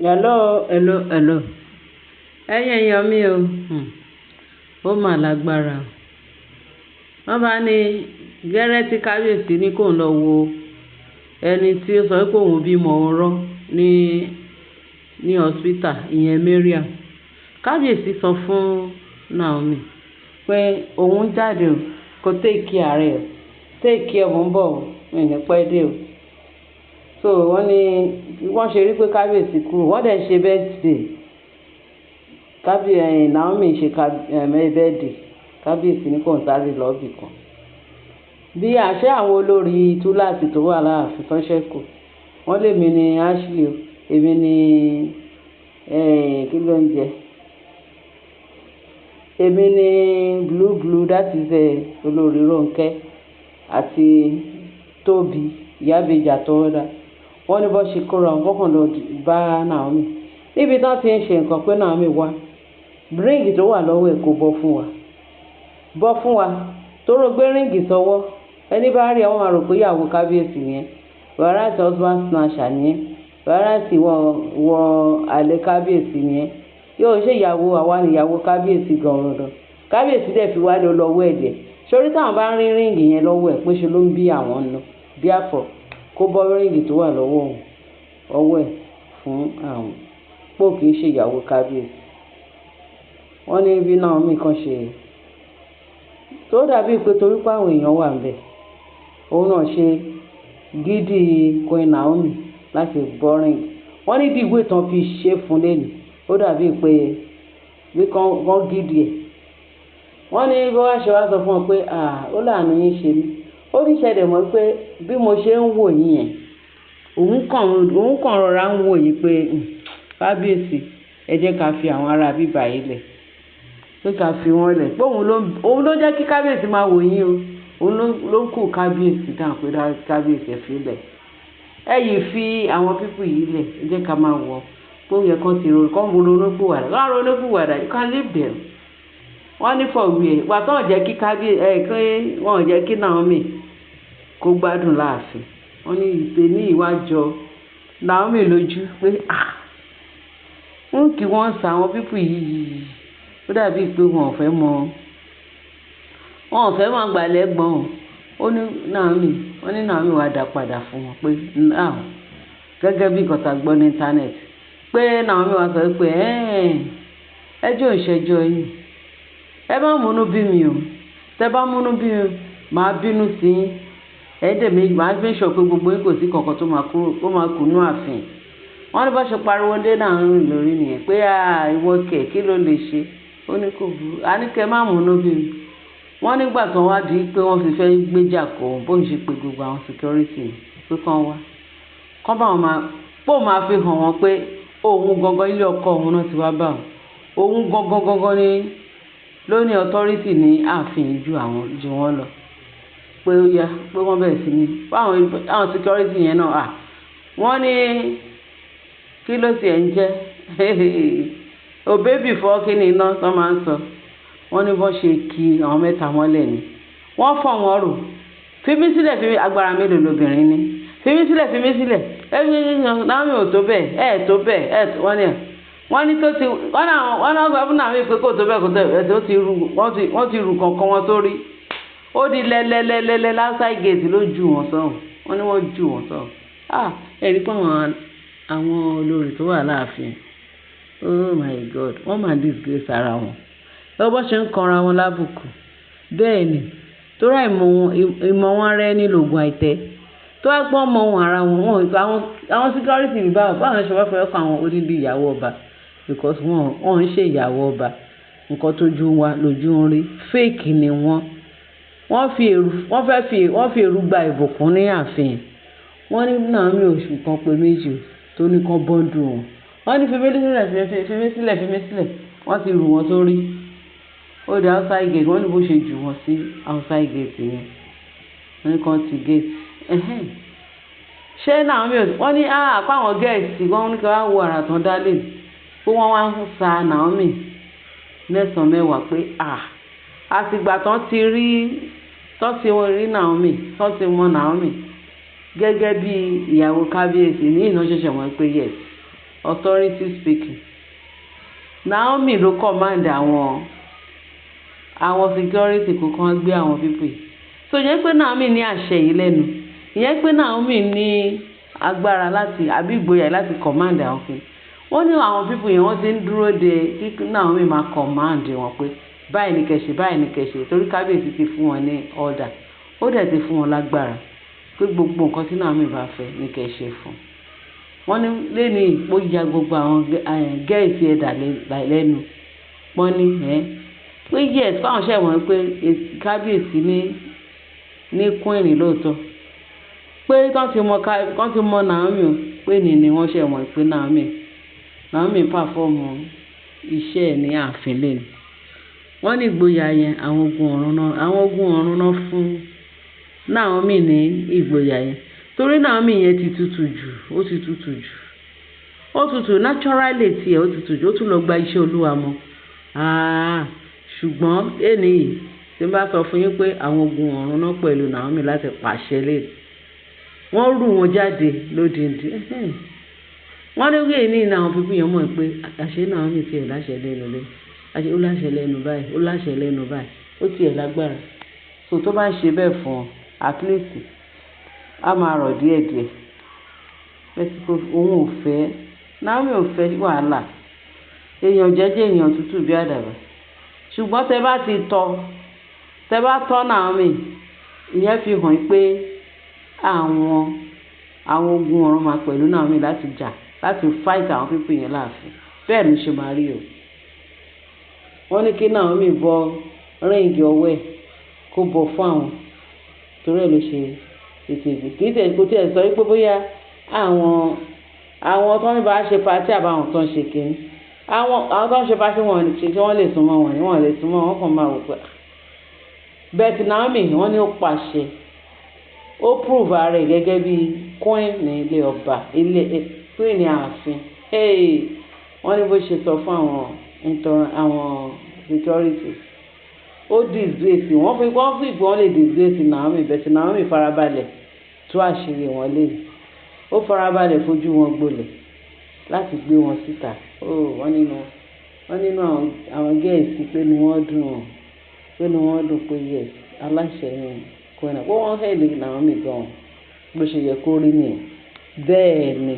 Hello, hello, hello. Ẹ̀yin èèyàn mi o, ó mà lágbára o. Wọ́n bá ní gẹ́rẹ́ tí kábíyèsí ní kó lọ wo ẹni tí ó sọ pé òun bímọ ọ̀rọ̀ ní hospital, ìyẹn Mariam. Kábíyèsí sọ fún Naomi pé òun jáde o, kó take care rẹ̀ o, take care, mò ń bọ̀ o, mi ò ní pẹ́ dé o. So wọ́n ní wọ́n ṣe rí pé kábíyèsí kúrò, wọ́n dẹ̀ ṣe birthday. Naomi ṣe birthday, kábíyèsí ní kó ń sáré lọ ibì kan. Bí àṣẹ àwọn olórí túláàsì tó wà láàfin tán ṣẹ́kù. Wọ́n lé mi ní Ashley o, èmi ní, kí ló ń jẹ? Èmi ní Blue Blue, that is olórí Ronke àti Tóbi, ìyá ìbejì àtọwọ́dá. Wọ́n ní bó ṣe kóra wọn, wọ́n kàn lọ bá Naomi. Níbi tí wọ́n ti ń ṣe nǹkan pé Naomi wá, ring tó wà lọ́wọ́ ẹ̀ kò bọ́ fún wa. Bọ́ fún wa. Torí ó gbé ring sọ́wọ́. Ẹni bá rí ẹ, wọ́n máa rò pé ìyàwó kábíyèsí ni ẹ́. Whereas husband snatcher ni ẹ́. Whereas ìwọ, ìwọ àlè kábíyèsí ni ẹ́. Yóò ṣe ìyàwó, àwa ni ìyàwó kábíyèsí gan-an. Kábíyèsí dẹ̀ fi wá lọ lọ́wọ́ ẹ̀jẹ̀. Sórí tí àwọn bá ń rí ring yẹn lọ́wọ́ ẹ̀ pé ṣe ló ń bí àwọn nù. Therefore, kó bọ́ ring tó wà lọ́wọ́ òun, ọwọ́ ẹ̀ fún àwọn. Pé ó kì í ṣe ìyàwó kábíyèsí. Wọ́n ní bí Naomi kan ṣe. Tó dàbí pé torí pé àwọn èèyàn wà níbẹ̀. Òun náà ṣe gidi Queen Naomi láti bọ́ ring. Wọ́n ní the way tán fi ṣe fún lẹ́ni. Ó dàbí pé bí kan wọ́n gidi ẹ̀. Wọ́n ní bí wọ́n ṣe wá sọ fún wọn pé, "À, ó láàánú yín ṣe mí." Ó ní ṣẹ̀dẹ̀ mọ̀ pé bí mo ṣe ń wò yín yẹn, òun kàn rọra ń wò yín pé, kábíyèsí, ẹ jẹ́ ká fi àwọn ará bíbà yìí lẹ̀, pé ká fi wọ́n lẹ̀, pé òun ló jẹ́ kí kábíyèsí máa wò yín o. Òun ló ń kó kábíyèsí dáhùn pé kábíyèsí, ẹ fi lẹ̀, ẹ yìí fi àwọn people yìí lẹ̀, ẹ jẹ́ ká máa wọ̀ pé ó yẹ kán ti ronú, kán ronúpìwàdà, kán ronúpìwàdà. You can leave them. Wọ́n ní for where? Ìgbà tó ń jẹ́ kí kábíyèsí ẹ kí wọ́n jẹ́ kí Naomi kó gbádùn láàfin. Wọ́n ní ìpè ní ìwájọ Naomi lójú pé, ah, ń kí wọ́n sa àwọn people yìí. Ó dàbí pé wọn ò fẹ́ mọ, wọn ò fẹ́ mọ gbàlẹ́ gbọ́n o. Ó ní Naomi, wọ́n ní Naomi wá dá padà fún wọn pé now, gẹ́gẹ́ bí nǹkan tá gbọ́ ní internet, pé Naomi wá sọ pé ẹjọ́ ìṣẹ́jọ́ yìí, ẹ má múnú bí mi o. Tẹ bá múnú bí mi, màá bínú sí yín. Ẹ dẹ̀ mi màá make sure pé gbogbo yín, kò sí kankan tó máa kúrò, ó máa kú nú ààfin. Wọ́n ní bá ṣe pariwo dé Naomi lórí nìyẹn pé, ìwọ kẹ̀, kí ló lè ṣe? Ó ní kò burú, a ní kẹ́ má múnú bí mi. Wọ́n nígbà tó wá di pé wọ́n fi fẹ́ gbéjà kó bóun ṣe pé gbogbo àwọn security pé kán wá, kán bá wọn máa bóun máa fi hàn wọ́n pé òun gangan, ilé ọkọ òun náà ti wá bá òun, òun gangan gangan ní ló ní authority ní ààfin ju àwọn ju wọ́n lọ, pé ó yá, pé wọ́n bẹ̀rẹ̀ sí ní àwọn security yẹn náà. À, wọ́n ní kí ló tiẹ̀ ń jẹ́ obey before kí ni iná tó máa ń sọ. Wọ́n ní bọ́n ṣe kí àwọn mẹ́ta mọ́lẹ̀ ni wọ́n fọ̀ wọ́n rò. "Fi mí sílẹ̀, fi mí." Agbára mélòó lobìnrin ní? "Fi mí sílẹ̀, fi mí sílẹ̀." Naomi ò tó bẹ́ẹ̀, ẹ̀ tó bẹ́ẹ̀ ẹ̀. Wọ́n ní tó ti wọ́n náà sọ fún Naomi pé kò tó bẹ́ẹ̀, kò tó bẹ́ẹ̀. Tó ti rù wọ́n ti rù kankan wọn sórí. Ó di lẹ́lẹ́lẹ́lẹ́lẹ́ outside gate ló jù wọ́n sọ́hùn. Wọ́n ní wọ́n jù wọ́n sọ́hùn. Ah, ẹ rí pé àwọn olórí tó wà láàfin, oh my God, wọ́n máa disgrace ara wọn. Lọ́wọ́ bó ṣe ń kanra wọn lábùkù. Bẹ́ẹ̀ ni, torí àìmọ̀ wọn, ìmọ̀ wọn ara ẹni lògùn àìtẹ́. Tó bá pọ́n mọ wọn ara wọn, wọn àwọn security ní báwo, báwo ṣe wá fẹ́ kọ́ àwọn odindi ìyàwó ọba, because wọ́n ń ṣe ìyàwó ọba. Nǹkan tó ju wa lójú ń rí, fake ni wọ́n. Wọ́n fi èrú, wọ́n fẹ́ fi, wọ́n fi èrú gba ìbùkún ní ààfin. Wọ́n ní Naomi oṣù kan pé méjì tó ní kán bundle wọn. Wọ́n ní fi mí sílẹ̀, fi mí sílẹ̀, fi mí sílẹ̀. Wọ́n ti rù wọ́n sórí. Ó di outside gate. Wọ́n ní bó ṣe jù wọ́n sí outside gate yẹn. Wọ́n ní kán ti gate. Ẹ̀hẹ́n. Ṣé Naomi ò, wọ́n ní ah, pé àwọn guest, wọ́n ní kí wọ́n wo àrà tán dá lé. Pé wọ́n wá ń sa Naomi mẹ́sàn-án mẹ́wàá pé, ah, àtìgbà tán ti rí Naomi, tán ti mọ Naomi gẹ́gẹ́ bí ìyàwó kábíyèsí ní ìná ṣẹ̀ṣẹ̀ mọ̀ pé yes, Authority speaking. Naomi ló command àwọn security kó kàn gbé àwọn people yìí. So ìyẹn pé Naomi ní àṣẹ yìí lẹ́nu, ìyẹn pé Naomi ní agbára láti àbí ìgboyà láti command àwọn kìnnì. Wọ́n ní àwọn people yẹn, wọ́n ti ń dúró de kí Naomi máa command wọn pé báyìí ni kẹ́ ṣe, báyìí ni kẹ́ ṣe, torí kábíyèsí ti fún wọn ní order, ó dẹ̀ ti fún wọn lágbára pé gbogbo nǹkan tí Naomi bá fẹ́ ní kẹ́ ṣe fún wọ́n. Ní lẹ́ni ó ya gbogbo àwọn girls ẹ̀dà lẹ́nu. Wọ́n ní ẹ́ pé yes, fáwọn ṣẹ̀ wọ́n pé kábíyèsí ní queen lóòótọ́, pé kán ti mọ Naomi o, pé ní ni wọ́n ṣẹ̀ wọ́n pé Naomi perform iṣẹ́ ẹ̀ ní ààfin lẹ́nu. Wọ́n ní ìgboyà yẹn, àwọn ogun ọ̀run náà fún Naomi ní ìgboyà yẹn, torí Naomi yẹn ti tutù jù, ó ti tutù jù, ó tutù naturally tiẹ̀, ó tutù jù, ó tún lọ gba iṣẹ́ Olúwa mọ́. Ṣùgbọ́n èní yìí tí n bá sọ fún yín pé àwọn ogun ọ̀run náà pẹ̀lú Naomi láti pàṣẹ lé wọ́n, rú wọn jáde lódìndín. Wọ́n ní wíyẹn ní àwọn people yẹn mọ̀ pé àṣẹ Naomi tiẹ̀ láṣẹ lẹ́nu lé, àṣẹ ó láṣẹ lẹ́nu báyìí, ó láṣẹ lẹ́nu báyìí, ó tiẹ̀ lágbára. So tó bá ń ṣe bẹ́ẹ̀ fún ọ, at least á máa rọ̀ díẹ̀díẹ̀. Bẹ́ẹ̀ òun ò fẹ́, Naomi ò fẹ́ wàhálà, èèyàn jẹ́jẹ́, èèyàn tútù bí àdàbà. Ṣùgbọ́n tẹ bá ti tọ́, tẹ bá tọ́ Naomi, ìyẹn fi hàn pé àwọn ogun ọ̀run máa pẹ̀lú Naomi láti jà, láti fight àwọn people yẹn láàfin. Bẹ́ẹ̀ ló ṣe máa rí o. Wọ́n ní kí Naomi bọ́ ring ọwọ́ ẹ̀, kó bọ́ fún àwọn, torí ẹ̀ ló ṣe tètè kì í tẹ̀. Kó tiẹ̀ sọ wípé bóyá àwọn tó ń bá ṣe party àbáwọn tó ń ṣe kínní, àwọn tó ń ṣe party, wọn ṣe tí wọ́n lè súnmọ́ wọn ni wọ́n lè súnmọ́ wọn, kàn máa wò pé. But Naomi, wọ́n ní ó pàṣẹ, ó prove ara ẹ̀ gẹ́gẹ́ bí queen ní ilé ọba, ilé queen ní ààfin. Wọ́n ní bó ṣe sọ fún àwọn security, ó disgrace wọ́n, fi wọ́n lè disgrace Naomi, but Naomi farabalẹ̀ tú àṣírí wọn lé, ó farabalẹ̀ fojú wọn gbolẹ̀ láti gbé wọn síta. Wọ́n nínú àwọn girls pé ní wọ́n dùn, pé ní wọ́n dùn pé yes, aláṣẹ ni queen, pé wọ́n hail Naomi gan bó ṣe yẹ kó rí nìyẹn. Bẹ́ẹ̀ ni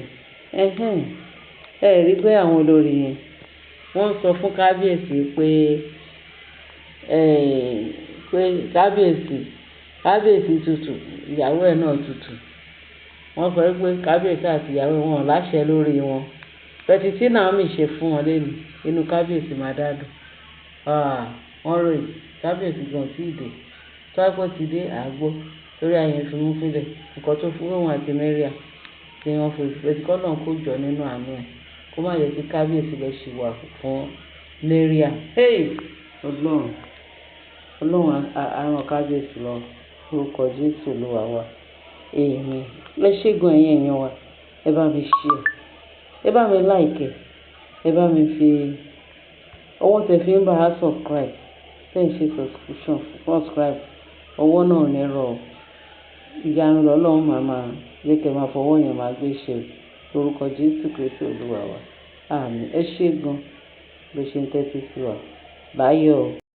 ẹ rí pé àwọn olórí yẹn, wọ́n sọ fún kábíyèsí pé kábíyèsí tutù, ìyàwó ẹ̀ náà tutù. Wọ́n sọ pé kábíyèsí àti ìyàwó wọn láṣẹ lórí wọn. But tí Naomi ṣe fún wọn lẹ́nu, inú kábíyèsí máa dádùn. Wọ́n ròyìn kábíyèsí gan tí ì dé, tó bá pẹ́ ti dé àgbo torí àyẹn fi mú fílẹ̀ nǹkan tó fún òun àti Mariam tí wọ́n fi but kọ́lọ́run kó jọ nínú àánú ẹ̀, kó má yẹ kí kábíyèsí lọ ṣìwà fún Mariam. Hey! Ọlọ́run, Ọlọ́run á ràn kábíyèsí lọ lórúkọ Jésù Olúwa wa. Amen. Ẹ ṣé gan, ẹ̀yin èèyàn wa. Ẹ bá mi share, ẹ bá mi like, ẹ bá mi fi ọwọ́ tẹ fi ń bá a subscribe, tẹ́ ń ṣe subscription, subscribe, ọwọ́ náà ní rọ̀. Ìyanu lọ́lọ́run máa máa jẹ́ kí ẹ máa fọwọ́ yẹn máa gbé ṣe lórúkọ Jésù Kristi Olúwa wa. Àmín. Ẹ ṣé gan bó ṣe ń tẹ́tí sí wa. Báyọ̀.